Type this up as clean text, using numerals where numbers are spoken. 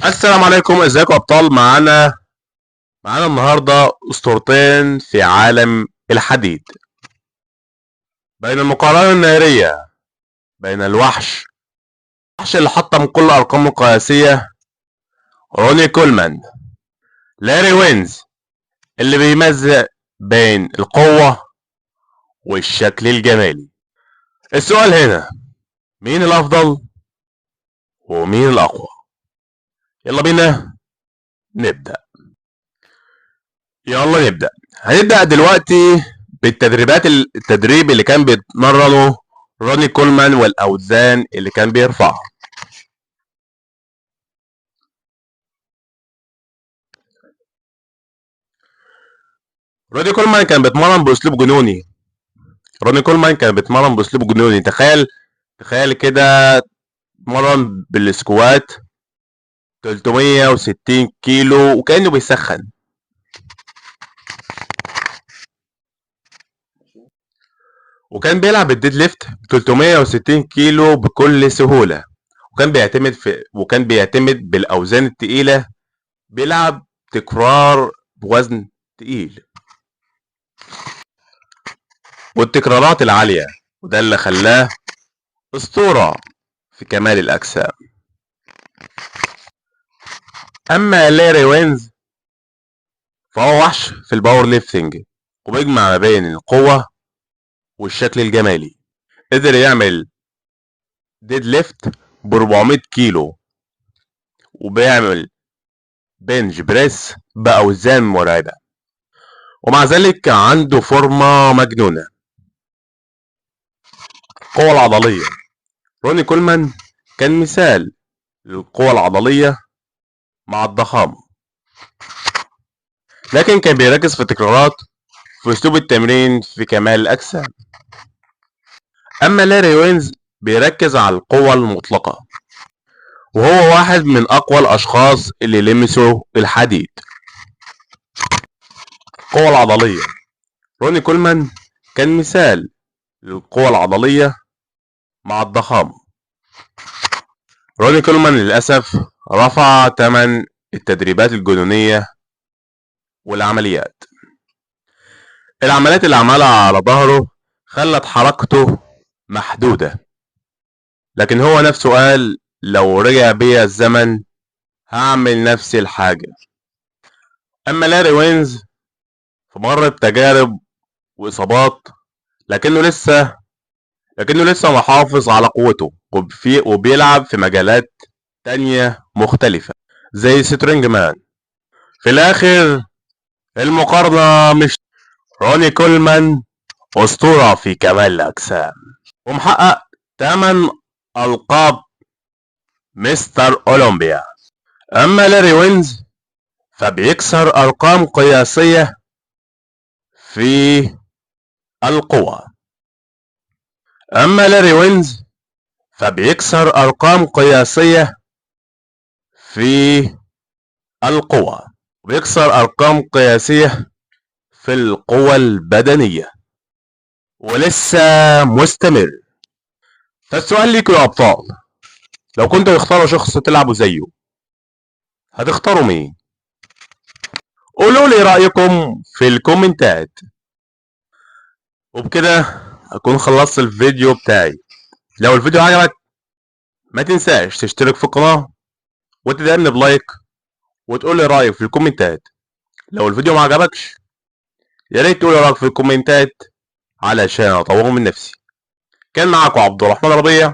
السلام عليكم، ازيكم يا ابطال؟ معانا النهارده اسطورتين في عالم الحديد، بين المقارنة النارية بين الوحش اللي حطم كل ارقامه القياسية روني كولمان، لاري وينز اللي بيمزق بين القوة والشكل الجمالي. السؤال هنا، مين الافضل ومين الاقوى؟ يلا بينا نبدأ. يلا نبدأ. هنبدأ دلوقتي بالتدريبات، التدريب اللي كان بيتمرنه روني كولمان والأوزان اللي كان بيرفعها. روني كولمان كان بيتمرن بأسلوب جنوني. روني كولمان كان بيتمرن بأسلوب جنوني. تخيل كده، اتمرن بال squat 360 كيلو وكأنه بيسخن. وكان بيلعب ال deadlift 360 كيلو بكل سهولة، وكان بيعتمد بالأوزان التقيلة، بيلعب تكرار بوزن تقيل والتكرارات العالية، وده اللي خلاه أسطورة في كمال الأجسام. أما لاري وينز فهو وحش في ال powerlifting، وبيجمع ما بين القوة والشكل الجمالي. قدر يعمل deadlift ب 400 كيلو، وبيعمل bench press بأوزان مرعبة، ومع ذلك عنده فورمة مجنونة. القوة العضلية، روني كولمان كان مثال للقوة العضلية مع الضخامة، لكن كان بيركز في التكرارات في أسلوب التمرين في كمال الأجسام. أما لاري وينز بيركز على القوة المطلقة، وهو واحد من أقوى الأشخاص اللي لمسوا الحديد. القوة العضلية، روني كولمان كان مثال للقوة العضلية مع الضخامة. روني كولمان للأسف رفع ثمن التدريبات الجنونية والعمليات. العمليات اللي عملها على ظهره خلت حركته محدودة، لكن هو نفسه قال لو رجع بيا الزمن هعمل نفس الحاجة. أما لاري وينز فمر بتجارب وإصابات، لكنه لسه محافظ على قوته، وبيلعب في مجالات تانية مختلفة زي strongman. في الآخر المقارنة مش روني كولمان أسطورة في كمال الأجسام، ومحقق 8 ألقاب مستر أولمبيا. أما لاري وينز فبيكسر أرقام قياسية في القوة. أما لاري وينز فبيكسر أرقام قياسية في القوة، وبيكسر أرقام قياسية في القوة البدنية، ولسه مستمر. فالسؤال ليكوا يا أبطال، لو كنتوا تختاروا شخص تلعبوا زيه هتختاروا مين؟ قولوا لي رأيكم في الكومنتات. وبكده أكون خلصت الفيديو بتاعي. لو الفيديو عجبك ما تنساش تشترك في القناة وتدعمني ب like وتقول لي رأيك في الكومنتات. لو الفيديو ما عجبكش يا ريت تقول رأيك في الكومنتات علشان أطور من نفسي. كان معاكم عبد الرحمن ربيع،